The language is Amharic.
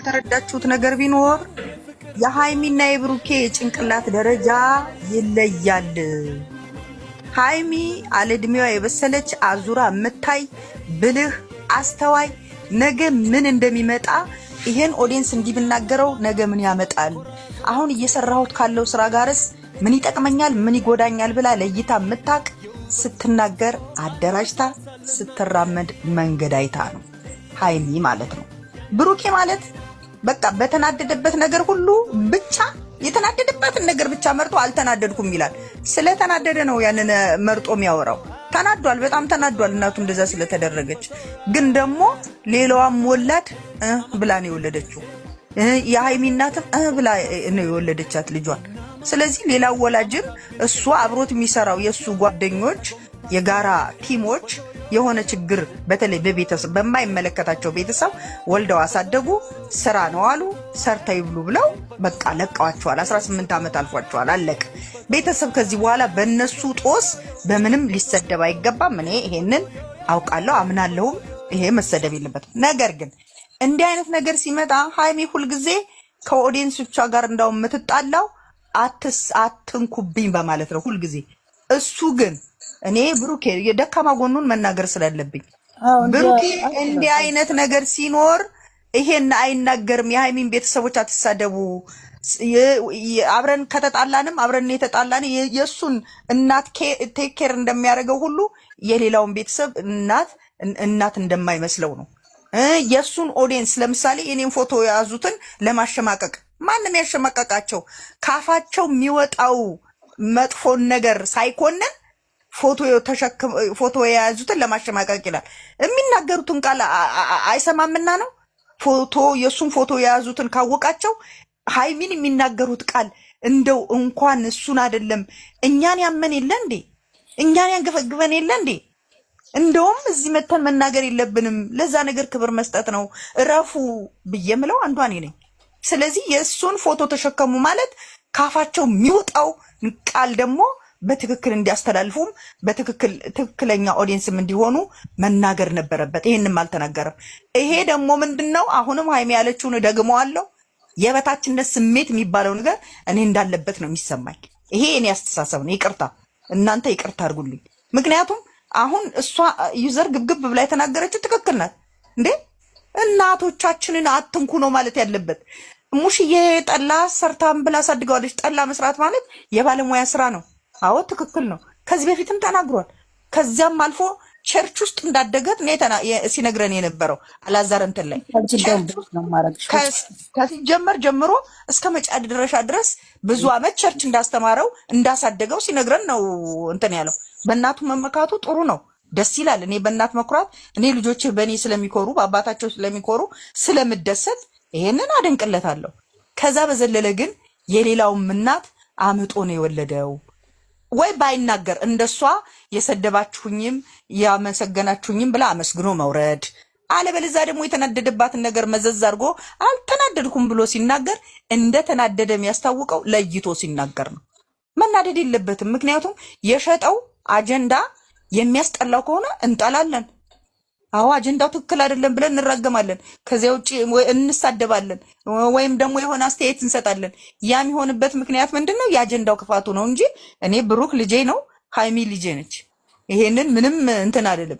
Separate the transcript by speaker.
Speaker 1: የተረዳችሁት ነገር ቢኖር የሃይሚና የብሩኬ የጭንቅላት ደረጃ ይለያል። ሃይሚ አለዕድሜዋ የበሰለች፣ አዙራ የምታይ፣ ብልህ፣ አስተዋይ፣ ነገ ምን እንደሚመጣ፣ ይሄን audience እንዲህ ብናገረው ነገ ምን ያመጣል፣ አሁን እየሰራሁት ካለው ስራ ጋርስ ምን ይጠቅመኛል፣ ምን ይጎዳኛል ብላ ለይታ የምታቅ፣ ስትናገር አደራጅታ፣ ስትራመድ መንገድ አይታ ነው ሃይሚ ማለት ነው። ብሩኬ ማለት በቃ በተናደደበት ነገር ሁሉ ብቻ፣ የተናደደበትን ነገር ብቻ መርጦ አልተናደድኩም ይላል። ስለተናደደ ነው ያንን መርጦ የሚያወራው። ተናዷል፣ በጣም ተናዷል እናቱ እንደዛ ስለተደረገች። ግን ደግሞ ሌላዋም ወላድ ብላ ነው የወለደችው። የሃይሚ እናትም ብላ ነው የወለደቻት ልጇን። ስለዚህ ሌላው ወላጅም እሱ አብሮት የሚሰራው የእሱ ጓደኞች፣ የጋራ team ኦች የሆነ ችግር በተለይ በቤተሰብ፣ በማይመለከታቸው ቤተሰብ ወልደው አሳደጉ፣ ስራ ነው አሉ፣ ሰርተው ይብሉ ብለው በቃ ለቀዋቸዋል። 18 ዓመት አልፏቸዋል። አለቅ ቤተሰብ ከዚህ በኋላ በእነሱ ጦስ በምንም ሊሰደብ አይገባም። እኔ ይሄንን አውቃለሁ፣ አምናለሁም። ይሄ መሰደብ የለበትም። ነገር ግን እንዲህ አይነት ነገር ሲመጣ ሀይሚ ሁልጊዜ ከ audience ኦቿ ጋር እንዳው የምትጣላው አትስ አትንኩብኝ በማለት ነው ሁልጊዜ። እሱ ግን እኔ ብሩኬ የደካማ ጎኑን መናገር ስላለብኝ ብሩኬ እንዲህ አይነት ነገር ሲኖር ይሄን አይናገርም። የሃይሚን ቤተሰቦች አትሳደቡ፣ አብረን ከተጣላንም አብረን የተጣላን፣ የእሱን እናት take care እንደሚያደርገው ሁሉ የሌላውን ቤተሰብ እናት እናት እንደማይመስለው ነው። የእሱን audience ለምሳሌ የኔን ፎቶ የያዙትን ለማሸማቀቅ፣ ማንም ያሸማቀቃቸው ካፋቸው የሚወጣው መጥፎን ነገር ሳይኮንን ፎቶ የያዙትን ለማሸማቀቅ ይላል። የሚናገሩትን ቃል አይሰማምና ነው። ፎቶ የእሱን ፎቶ የያዙትን ካወቃቸው ሀይሚን የሚናገሩት ቃል እንደው እንኳን እሱን አይደለም እኛን ያመን የለ እንዴ? እኛን ያንገፈግበን የለ እንዴ? እንደውም እዚህ መተን መናገር የለብንም፣ ለዛ ነገር ክብር መስጠት ነው። እረፉ ብዬ ምለው አንዷ እኔ ነኝ። ስለዚህ የእሱን ፎቶ ተሸከሙ ማለት ካፋቸው የሚወጣው ቃል ደግሞ በትክክል እንዲያስተላልፉም በትክክል ትክክለኛ audience ም እንዲሆኑ መናገር ነበረበት። ይሄንም አልተናገረም። ይሄ ደግሞ ምንድን ነው? አሁንም ሀይሚ ያለችውን ደግመዋለሁ። የበታችነት ስሜት የሚባለው ነገር እኔ እንዳለበት ነው የሚሰማኝ። ይሄ እኔ አስተሳሰብ ነው። ይቅርታ፣ እናንተ ይቅርታ አድርጉልኝ። ምክንያቱም አሁን እሷ user ግብግብ ብላ የተናገረችው ትክክል ናት እንዴ? እናቶቻችንን አትንኩ ነው ማለት ያለበት። ሙሽዬ ጠላ ሰርታም ብላ አሳድገዋለች። ጠላ መስራት ማለት የባለሙያ ስራ ነው። አዎ ትክክል ነው። ከዚህ በፊትም ተናግሯል። ከዚያም አልፎ church ውስጥ እንዳደገ ሲነግረን የነበረው አላዛር እንትን ላይ ከሲጀመር ጀምሮ እስከ መጨረሻ ድረስ ብዙ አመት church እንዳስተማረው፣ እንዳሳደገው ሲነግረን ነው እንትን ያለው። በእናቱ መመካቱ ጥሩ ነው፣ ደስ ይላል። እኔ በእናት መኩራት፣ እኔ ልጆቼ በእኔ ስለሚኮሩ፣ በአባታቸው ስለሚኮሩ ስለምደሰት ይሄንን አደንቅለታለሁ። ከዛ በዘለለ ግን የሌላውም እናት አምጦ ነው የወለደው ወይ ባይናገር እንደሷ የሰደባችሁኝም ያመሰገናችሁኝም ብላ አመስግኖ መውረድ፣ አለበለዚያ ደግሞ የተናደደባትን ነገር መዘዝ አድርጎ አልተናደድኩም ብሎ ሲናገር እንደተናደደ የሚያስታውቀው ለይቶ ሲናገር ነው። መናደድ የለበትም። ምክንያቱም የሸጠው አጀንዳ የሚያስጠላው ከሆነ እንጠላለን። አዎ አጀንዳው ትክክል አይደለም ብለን እንራገማለን። ከዚያ ውጭ እንሳደባለን ወይም ደግሞ የሆነ አስተያየት እንሰጣለን። ያ የሚሆንበት ምክንያት ምንድን ነው? የአጀንዳው ክፋቱ ነው እንጂ እኔ ብሩክ ልጄ ነው፣ ሀይሚ ልጄ ነች። ይሄንን ምንም እንትን አይደለም።